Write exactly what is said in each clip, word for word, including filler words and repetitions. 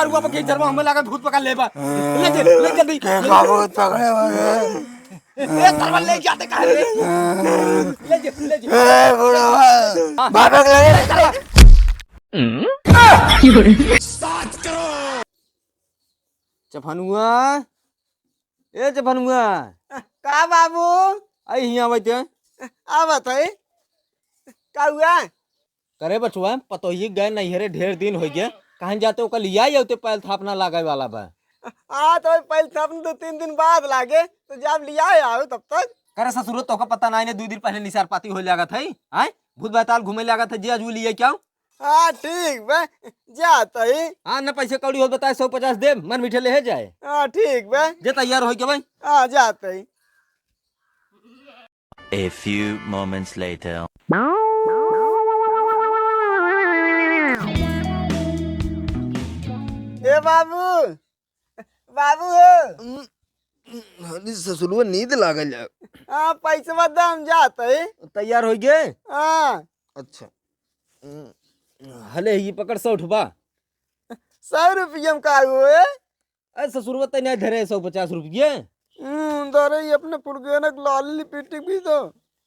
बाबा के जरवा हमें लगा भूत पकड़ लेबा। ले चल, ले जल्दी। के का भूत पकड़े वाले? ए, ए, सरवा ले जाते कहाँ रे? ले जा, ले जा। ए, बुढ़वा, हाँ। बाबा के लगे। सरवा। चफनुआ, ए चफनुआ। का बाबू? आई हियाँ आवत है। आवत है। का हुआ? करे बचवा, पतोहिए गए नैहरे ढेर दिन होइ गए, कहाँ जाते ओका लिया आते, पैल थापना लागे वाला बा। हाँ, तो पैल थापना दो तीन दिन बाद लागे, तो जब लिया आओ तब तक। करे ससुरो, तोका पता नाई ने, दुइ दिन पहले निसार पाती होइ लागत है, आय? भूत बैताल घूमे लागत है, जे आज वो लिया क्या? हाँ, ठीक बा, जात ही। हाँ, न पैसे कौड़ी हो बताए, सौ पचास देब, मन मीठे लेहे जाए। हाँ, ठीक बा। जे तैयार होइ के भाई। हाँ, जात ही। A few moments later. ए बाबू, बाबू हो। हम्म, हम्म, अरे ससुरवा नींद लागल है। हाँ, पैसवा दे, हम जात है। तैयार होइ गए? हाँ। अच्छा। हम्म, हले, ये पकड़, सौ ठुबा। सौ रुपया में का हुए? अरे ससुरवा तैने धरे सौ पचास रुपये। हम्म, धरे ही अपने फुलगेना के लाली लिपस्टिक भी दो।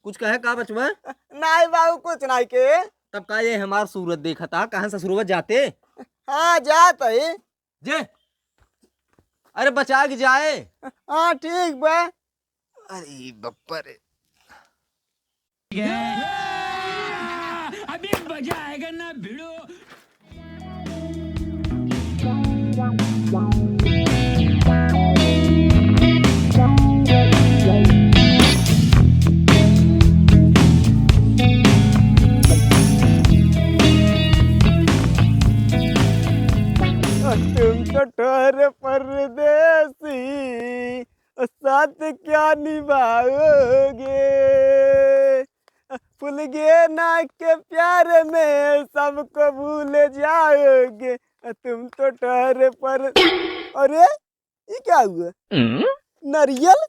कुछ कहे का बचवा? नाई बाबू, कुछ नाई के। तब का ये हमार सूरत देखता, कहाँ ससुरवा जाते? हाँ, जात है। जे, अरे बचा के जाए। हाँ, ठीक बा। अरे बप्पा रे। अभी मजा आएगा ना भिड़ो। तुम तो ठहरे परदेसी, साथ क्या निभाओगे? फुलगेना के प्यार में सबको भूल जाओगे, तुम तो ठहरे पर। अरे, ये क्या हुआ? हम्म? नारियल?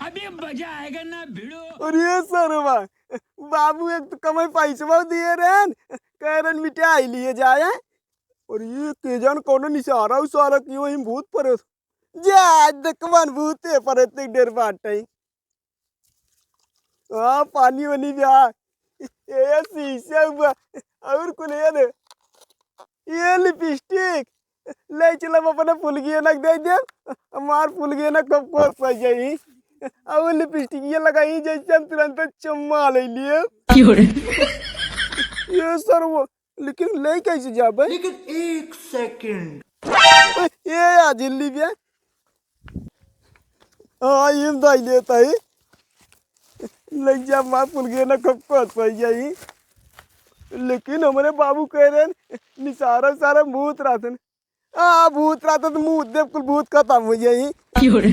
अभी मजा आएगा ना भिड़ो। अरे सरवा, बाबू एक तो कमाई पैसवा दिए रहन, कह रहन मिठाई लिए जाए, और ये के जान कौनो निसारा उसारा कियो ही भूत परेत। जा, आज देखबन भूते परेत के डेर बाटे। हाँ, पानी वानी भी आ। ये शीशा हुआ। और कुल ये दे। ये लिपस्टिक। ले चल, हम अपने फुलगेना के दे दे। हमार फुलगेना कब को सज जाई। और लिपस्टिक ये लगाई जैसे हम तुरंत चुम्मा ले लिए। क्यों रे? ये सर वो लेकिन ले कैसे जाबे? लेकिन एक सेकंड। ए, ए, आ जिल्ली बे। हाँ, ये दाई लेता है। ले जा, माँ फुलगेना कब को सही जाई। लेकिन हमरे बाबू कह रहे हैं, निसारा सारा भूत रहते हैं। आ, भूत रहते तो मुँह देव कुल भूत खत्म हो जाई। क्यों रे?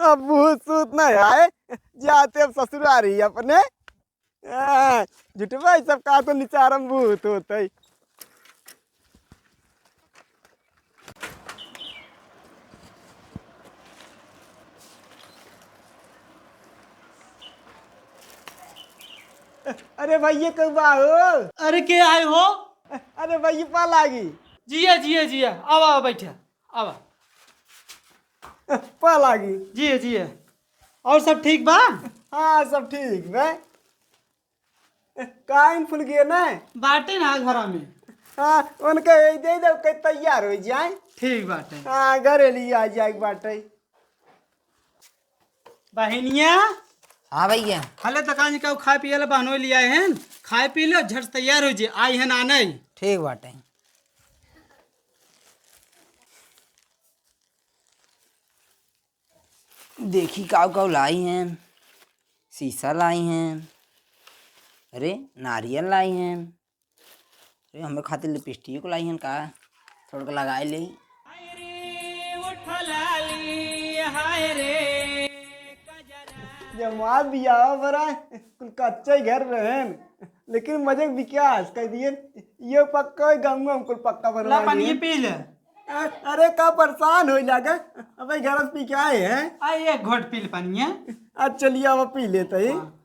अब भूत सूत नहीं आए, जाते अब ससुरारी अपने। आ, झुटवा ई सब का तो निचारम भूत होत है। अरे भैया, कब बा हो? अरे के आए हो? अरे भैया, पा लागी। जिया, जिया, जिया, आवा, आवा, बैठा। आवा। पा लागी। जिया, जिया। और सब ठीक बा? हाँ, सब ठीक बा। का इन फुलगेना? बाटे ना घरा में। हाँ, उनका ये दे दो, के तैयार हो जाए। ठीक बाटे। हाँ, घरे लिए आ जाए बाटे। बहिनिया। हाँ भैया। हले तकान जी का खाए पिए ला बहनोई लिया है, खाए पी लो, झट से तैयार हो जे, आई है नाने। ठीक बाटे। देखी काऊ काऊ लाई हैं, शीशा लाई हैं, अरे नारियल लाई हैं, अरे हमें खातिर लिपस्टिक लाई हैं का, थोड़ा लगाए ले। जब माँ बियाह बरा कुल कच्चा ही घर रहन, लेकिन मजे के विकास कर दिए। ये पक्का है, गाँव में कुल पक्का बनवा ला, पानी दिए। पी ले। अ-, अरे का परेशान होई लागे? अबे घर से पी के आए हैं। आ, एक घोट पी ले पानी है। अच्छा, चलिए, अब पी लेते ही। हाँ।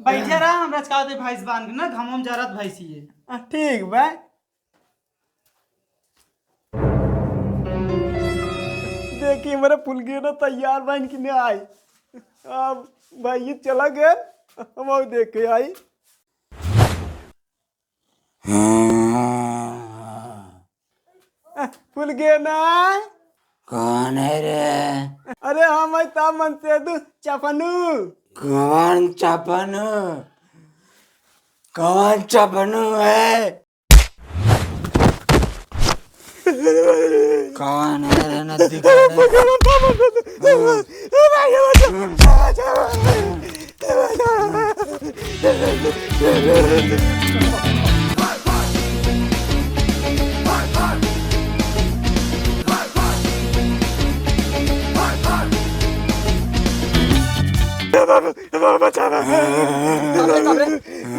बैठे रहा, हमरा चका दे भैंस बांध के ना, घामों में जरत भैंसी है। आ, ठीक बा। देखी, हमारा फुलगेना तैयार बन के नहीं आई। अब भाई ये चला गए, हम और देख के आई। फुलगेना। कौन है रे? अरे हम है ता मन से दू चपनू। कौन चपनू? कौन चपनू है? कौन है रे? न दिख रहा है।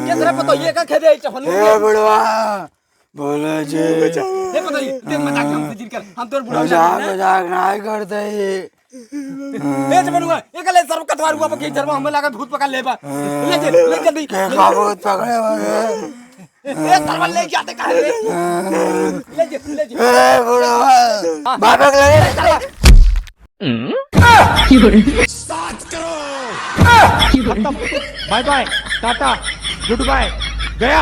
ये तेरा पता, ये का खेदे आई चपनू? ए बुढ़वा, बोलो जी। ये पता नहीं, देख मजाक हमसे जिन कर, हम तोर बुढ़वा मजाक, जाने। मजाक नहीं करते ही। ए चपनुआ, ये कले सर्व कटवारुआ पके सर्व हमें लगा भूत पकड़ लेबा। ले चल, ले जल्दी। के का भूत पकड़े हुए? ए, ए, सरवा ले जाते कहाँ रे? ले जा, ले जा। ए, बुढ़वा, बाबा के लगे। खत्म। Bye bye, tata, good bye, गया।